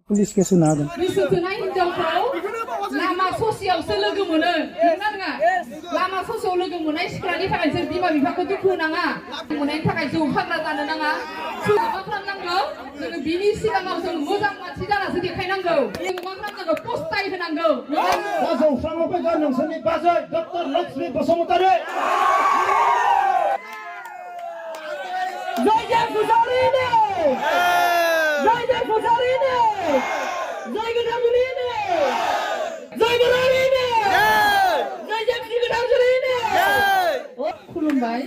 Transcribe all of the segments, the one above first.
police case होनो हागोन गोसो थोनाय हिनजावखौ लामा ससेयावसो लोगो मोनो नंगौना नङा लामा ससेयाव लोगो मोननाय सिख्लानि थाखाय जों बिमा बिफाखौ दुखु होनाङा मोननायनि थाखाय जौ फाग्ला जानो नाङा जों मा खालामनांगौ जोङो बिनि सिगाङाव जों मोजां मानसि जानासो देखायनांगौ जों मा खालामनांगौ पस्टाय होनांगौ जौस्राङाव फैगोन नोंसोरनि बाजै डक्टर लक्ष्मी बसुमतारी जय फुजारिनो जय फुजारिनो जय गोदाजुरिनो जय गोदाजुरिनो जय जय गोदाजुरिनो खुलुमबाय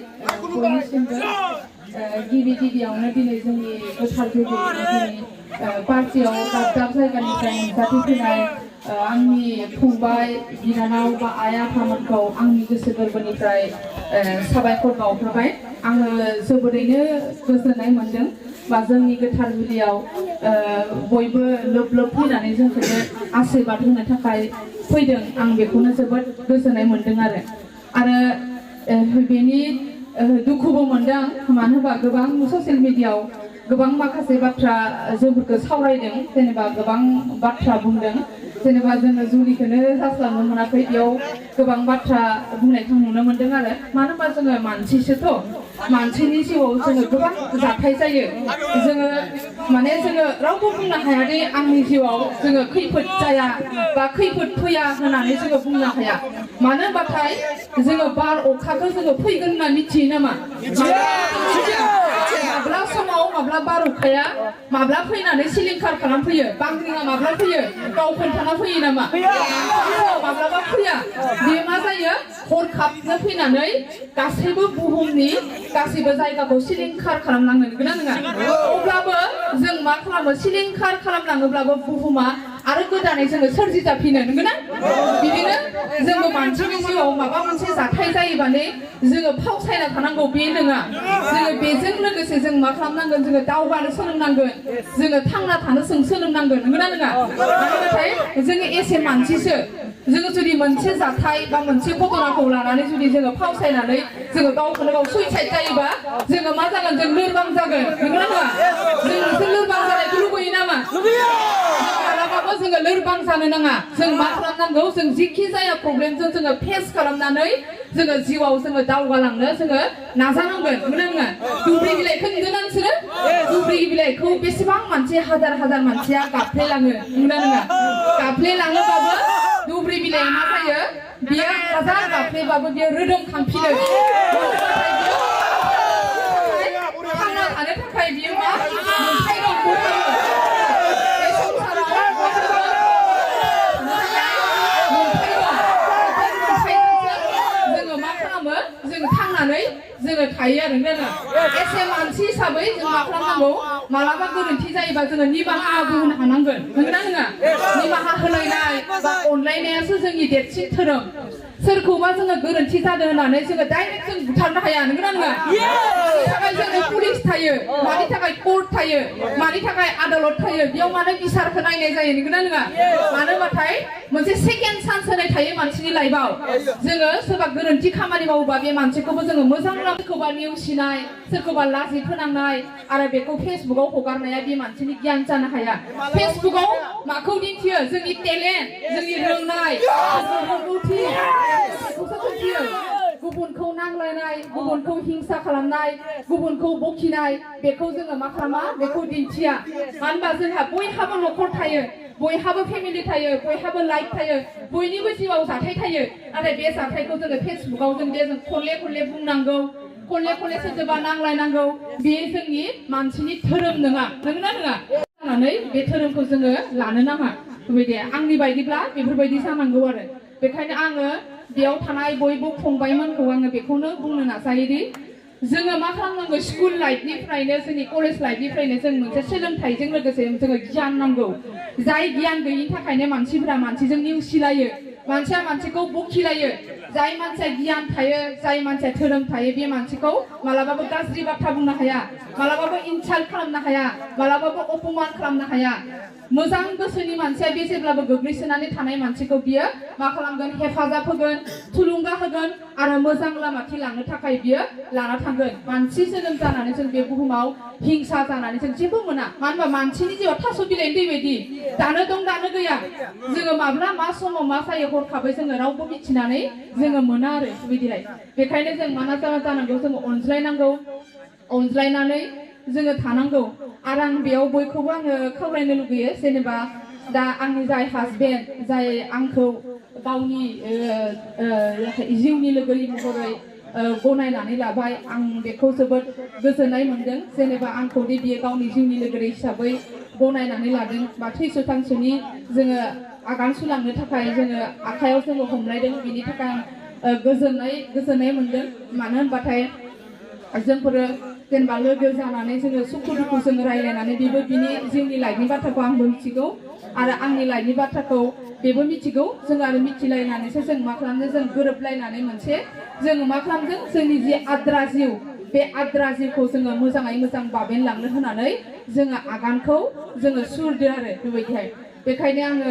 बयनिसिमबो गिबि गिबियावनो दिनै जोंनि गोथार जुलिनि दिनै पार्टियाव दाब दाब जायगानिफ्राय नुजाथिफैनाय आंनि फंबाय बिनानाव बा आइ आफामोनखौ आंनि गोसो गोरबोनिफ्राय साबायखर बावहरबाय आङो जोबोरैनो गोजोननाय मोनदों बा जोंनि गोथार जुलियाव बयबो लोब लोब फैनानै जोंखौ आशीर्बाद होनो थाखाय फैदों आं बेखौनो जोबोद गोजोननाय मोनदों आरो बेनि दुखुबो मोनदों मानो होनबा गोबां ससियेल मिडियायाव गोबां माखासे बाथ्रा जोंफोरखौ सावरायदों जेनेबा गोबां बाथ्रा बुंदों जेनेबा जोङो जुलिखौनो जास्लाबनो मोनाखै बेयाव गोबां बाथ्रा बुंनायखौ नुनो मोनदों आरो मानो होनबा जोङो मानसिसोथ' मानसिनि जिउआव जोङो गोबां जाथाय जायो जोङो माने जोङो रावबो बुंनो हाया दे आंनि जिउआव जोङो खैफोद जाया बा खैफोद फैया होननानै जोङो बुंनो हाया मानो होनबाथाय जोङो बार अखाखौ जोङो फैगोन होनना मिथियो नामा माब्ला समाव माब्ला बार अखाया माब्ला फैनानै सिलिंखार खालामफैयो बांग्रिङा माब्ला फैयो गाव खोन्थाना फैयो नामा माब्लाबा फैया बे मा जायो हरखाबनो फैनानै गासैबो बुहुमनि गासैबो जायगाखौ सिलिंखार खालामलांनो नंगौना नङा अब्लाबो जों मा खालामो सिलिंखार खालामलाङोब्लाबो बुहुमा आरो गोदानै जोङो सोरजिजाफिनो नंगौना बिदिनो जोङो मानसिनि जिउआव माबा मोनसे जाथाय जायोबानो जोङो फावसायना थानांगौ बे नङा जोङो बेजों लोगोसे जों मा खालामनांगोन जोङो दावगानो सोलोंनांगोन जोङो थांना थानो सोलोंनांगोन नंगौना नङा नाथाय जोङो एसे मानसिसो जोङो जुदि मोनसे जाथाय बा मोनसे घटनाखौ लानानै जुदि जोङो फावसायनानै जोङो गावखौनो गाव सुइसाइड जायोबा जोङो मा जागोन जों लोरबां जागोन नंगौना नङा जों नोंसोर लोरबां जानायखौ लुबैयो नामा मालाबाबो जोङो लोरबां जानो नाङा जों मा खालामनांगौ जों जिखि जाया प्रब्लेमजों जोङो फेस खालामनानै जोङो जिउआव जोङो दावगालांनो जोङो नाजानांगोन नंगौना नङा दुब्रि बिलाइखौ नुदों ना नोंसोरो दुब्रि बिलाइखौ बेसेबां मानसि हाजार हाजार मानसिया गाफ्लेलाङो नंगौना नङा गाफ्लेलाङोबाबो दुब्रि बिलाइआ मा जायो बियो हाजार गाफ्लेबाबो बियो रोदोमखांफिनो थांना थानो थाखाय बियो मा मोनथाय दं बे संसाराव जोङो मा खालामो जोङो थांनानै जोङो थायो आरो नोंगौना एसे मानसि हिसाबै जों मा खालामनांगौ मालाबा गोरोन्थि जायोबा जोङो निमाहाबो होनो हानांगोन नंगौना नङा निमाहा होलायनाय बा अनलायनायासो जोंनि देरसिन धोरोम सोरखौबा जोङो गोरोन्थि जादों होननानै जोङो डाइरेक्ट जों बुथारनो हाया नंगौना नङा मानि थाखाय जोङो पुलिस थायो मानि थाखाय कोर्ट थायो मानि थाखाय आदालत थायो बेयाव मानो बिसारखौ नायनाय जायो नंगौना नङा मानो होनबाथाय मोनसे सेकेन्ड चान्स होनाय थायो मानसिनि लाइफआव जोङो सोरबा गोरोन्थि खामानि मावोबा बे मानसिखौबो जोङो मोजां सोरखौबा नेवसिनाय सोरखौबा लाजि फोनांनाय आरो बेखौ फेसबुकआव हगारनाया बे मानसिनि गियान जानो हाया फेसबुकआव माखौ दिन्थियो जोंनि टेलेन्ट जोंनि रोंनाय गुबुनखौ नांलायनाय गुबुनखौ हिंसा खालामनाय गुबुनखौ बखिनाय बेखौ जोङो मा खालामा बेखौ दिन्थिया मानो होनबा जोंहा बयहाबो न'खर थायो बयहाबो फेमिलि थायो बयहाबो लाइफ थायो बयनिबो जिउआव जाथाय थायो नाथाय बे जाथायखौ जोङो फेसबुकआव जों खनले खनले बुंनांगौ खनले खनले सोरजोंबा नांलायनांगौ बे जोंनि मानसिनि धोरोम नङा नंगौना नङा जानानै बे धोरोमखौ जोङो लानो नाङा बेबायदि आंनि बायदिब्ला बेफोरबायदि जानांगौ आरो बेखायनो आङो बेयाव थानाय बयबो फंबायमोनखौ आङो बेखौनो बुंनो नाजायोदि जोङो मा खालामनांगौ स्कुल लाइफनिफ्रायनो जोंनि कलेज लाइफनिफ्रायनो जों मोनसे सोलोंथाइजों लोगोसे जोङो गियान नांगौ जाय गियान गैयिनि थाखायनो मानसिफोरा मानसिजों नेवसिलायो मानसिया मानसिखौ बखिलायो जाय मानसिया गियान थायो जाय मानसिया धोरोम थायो बे मानसिखौ मालाबाबो गाज्रि बाथ्रा बुंनो हाया मालाबाबो इनसाल्ट खालामनो हाया मालाबाबो अपमान खालामनो हाया मोजां गोसोनि मानसिया बे जेब्लाबो गोग्लैसोनानै थानाय मानसिखौ बियो मा खालामगोन हेफाजाब होगोन थुलुंगा होगोन आरो मोजां लामाथिं लांनो थाखाय बियो लाना थांगोन मानसि जोनोम जानानै जों बे बुहुमाव हिंसा जानानै जों जेबो मोना मानो होनबा मानसिनि जिउआव थास' बिलाइनि दै बायदि दानो दं दानो गैया जोङो माब्ला मा समाव मा जायो हरखाबै जोङो रावबो मिथिनानै जोङो मोना आरो बिदिहाय बेखायनो जों मा जानांगौ जोङो अनज्लायनांगौ अनज्लायनानै जोङो थानांगौ आरो आं बेयाव बयखौबो आङो खावलायनो लुगैयो जेनेबा दा आंनि जाय हासबेन्ड जाय आंखौ गावनि जिउनि लोगोरि महरै गनायनानै लाबाय आं बेखौ जोबोद गोजोननाय मोनदों जेनेबा आंखौ दि बियो गावनि जिउनि लोगोरि हिसाबै गनायनानै लादों बा थैस' थांस'नि जोङो आगान सुरलांनो थाखाय जोङो आखायाव जोङो हमलायदों बिनि थाखाय आं गोजोननाय मोनदों मानो होनबाथाय जोंफोरो जेनेबा लोगो जानानै जोङो सुखु दुखु जोङो रायलायनानै बेबो बिनि जिउनि लाइफनि बाथ्राखौ आंबो मिथिगौ आरो आंनि लाइफनि बाथ्राखौ बेबो मिथिगौ जों आरो मिथिलायनानैसो जों मा खालामदों जों गोरोबलायनानै मोनसे जोङो मा खालामदों जोंनि जि आद्रा जिउ बे आद्रा जिउखौ जोङो मोजाङै मोजां बाबेनलांनो होनानै जोङो आगानखौ जोङो सुरदो आरो बेबायदिहाय बेखायनो आङो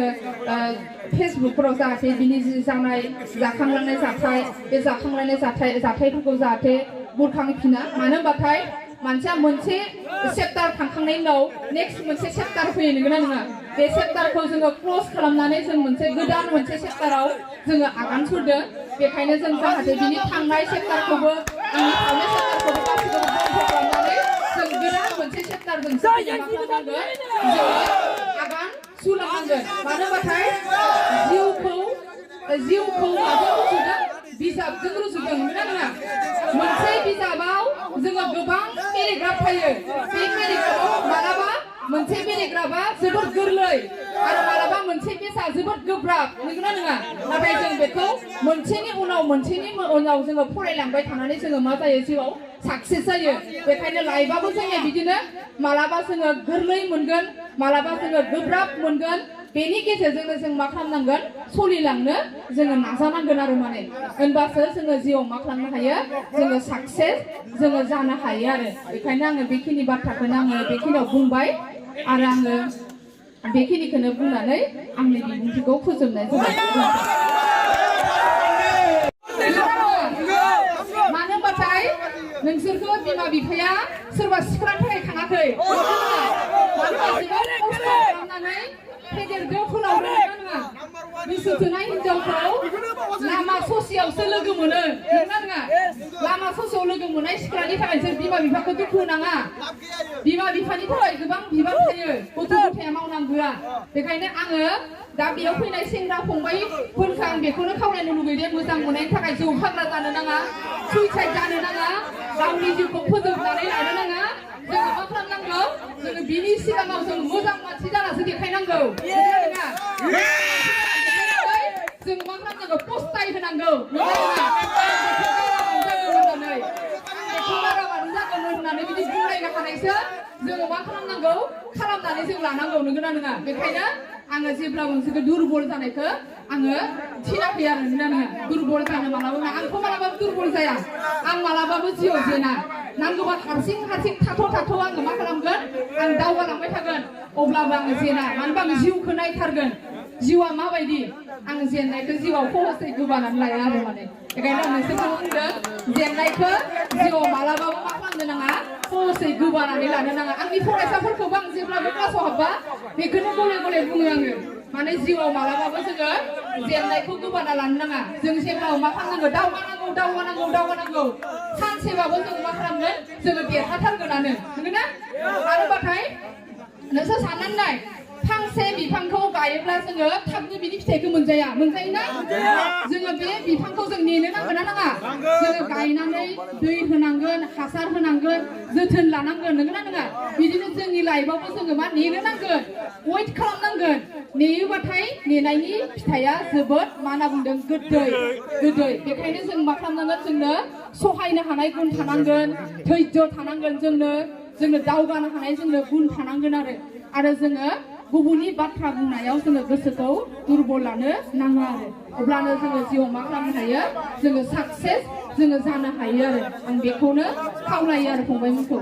फेसबुकफोराव जाहाथे बिनि जि जानाय जाखांलांनाय जाथाय बे जाखांलांनाय जाथायफोरखौ जाहाथे बुरखांफिना मानो होनबाथाय मानसिया मोनसे चेप्टार थांखांनायनि उनाव नेक्स्ट मोनसे चेप्टार फैयो नंगौना नङा बे चेप्टारखौ जोङो क्ल'ज खालामनानै जों मोनसे गोदान मोनसे चेप्टाराव जोङो आगान सुरदों बेखायनो जों जाहाथे बिनि थांनाय चेप्टारखौबो आंनि थांनाय चेप्टारखौबो गासैखौबो बन्द खालामनानै जों गोदान मोनसे चेप्टारजों मा खालामनांगोन जोङो आगान सुरलांनांगोन मानो होनबाथाय जिउखौ माजों रुजुदों बिजाबजों रुजुदों नंगौना नङा मोनसे बिजाबाव जोङो गोबां पेराग्राफ थायो बे पेराग्राफाव मालाबा मोनसे पेराग्राफा जोबोद गोरलै आरो मालाबा मोनसे पेजआ जोबोद गोब्राब नंगौना नङा नाथाय जों बेखौ मोनसेनि उनाव जोङो फरायलांबाय थानानै जोङो मा जायो जिउआव साक्सेस जायो बेखायनो लाइफआबो जोंनिया बिदिनो मालाबा जोङो गोरलै मोनगोन मालाबा जोङो गोब्राब मोनगोन बेनि गेजेरजोंनो जों मा खालामनांगोन सलिलांनो जोङो नाजानांगोन आरो माने होनबासो जोङो जिउआव मा खालामनो हायो जोङो साक्सेस जोङो जानो हायो आरो बेखायनो आङो बेखिनि बाथ्राखौनो आङो बेखिनियाव बुंबाय आरो आङो बेखिनिखौनो बुंनानै आंनि बिबुंथिखौ फोजोबनाय जाबाय मानो होनबाथाय नोंसोरखौ बिमा बिफाया सोरबा सिख्लानि थाखाय खाङाखै मानो होनबा जोबोद खस्थ' खालामनानै फेदेरदों फोलावदों नङा गोसो थोनाय हिनजावखौ लामा ससेयावसो लोगो मोनो नङा नङा लामा ससेयाव लोगो मोननाय सिख्लानि थाखाय जों बिमा बिफाखौ दुखु होनाङा बिमा बिफानि थाखाय गोबां बिबान थायो गथ' गथाया मावनांगौआ बेखायनो आङो दा बेयाव फैनाय सेंग्रा फंबायफोरखौ आं बेखौनो खावलायनो लुगैदों मोजां मोननायनि थाखाय जौ फाग्ला जानो नाङा सुइसाइड जानो नाङा गावनि जिउखौ फोजोबनानै लानो नाङा जोङो मा खालामनांगौ जोङो बिनि सिगाङाव जों मोजां मानसि जानासो देखायनांगौ जों मा खालामनांगौ पस्टाय होनांगौ होननानै बिदि बुंलायनो हानायसो जोङो मा खालामनांगौ खालामनानै जों लानांगौ नंगौना नङा बेखायनो आङो जेब्लाबो नोंसोरखौ दुरबल जानायखौ आङो थिनाखै आरो नंगौना नङा दुरबल जानो मालाबाबो आंथ' मालाबाबो दुरबल जाया आं मालाबाबो जिउआव जेना नांगौबा हारसिं थाथ' आङो मा खालामगोन आं दावगालांबाय थागोन अब्लाबो आङो जेना मानो होनबा आं जिउखौ नायथारगोन जिउआ माबायदि आं जेननायखौ जिउआव खहसै गोबानानै लाया आरो माने बेखायनो आं नोंसोरखौ बुंदों जेननायखौ जिउआव मालाबाबो मा खालामनो नाङा खहसै गोबानानै लानो नाङा आंनि फरायसाफोरखौबो आं जेब्लाबो क्लासाव हाबबा बेखौनो गले बुङो आङो माने जिउआव मालाबाबो जोङो जेननायखौ गोबाना लानो नाङा जों जेब्लाबो मा खालामनांगौ दावगानांगौ सानसेबाबो जों मा खालामगोन जोङो देरहाथारगोनानो नंगौना आरोबाथाय नोंसोर साननानै नाय फांसे बिफांखौ गायोब्ला जोङो थाबनो बिनि फिथाइखौ मोनजायोना जोङो बे बिफांखौ जों नेनो नांगोन ना नाङा जोङो गायनानै दै होनांगोन हासार होनांगोन जोथोन लानांगोन नंगौना नङा बिदिनो जोंनि लाइफआवबो जोङो मा नेनो नांगोन वेट खालामनांगोन नेयोबाथाय नेनायनि फिथाइया जोबोद मा होनना बुंदों गोदै बेखायनो जों मा खालामनांगोन जोंनो सहायनो हानाय गुन थानांगोन धैर्य थानांगोन जोंनो दावगानो हानाय जोंनो गुन थानांगोन आरो जोङो गुबुननि बाथ्रा बुंनायाव जोङो गोसोखौ दुरबल लानो नाङा आरो अब्लानो जोङो जिउआव मा खालामनो हायो जोङो साक्सेस जोङो जानो हायो आरो आं बेखौनो खावलायो आरो फंबायमोनखौ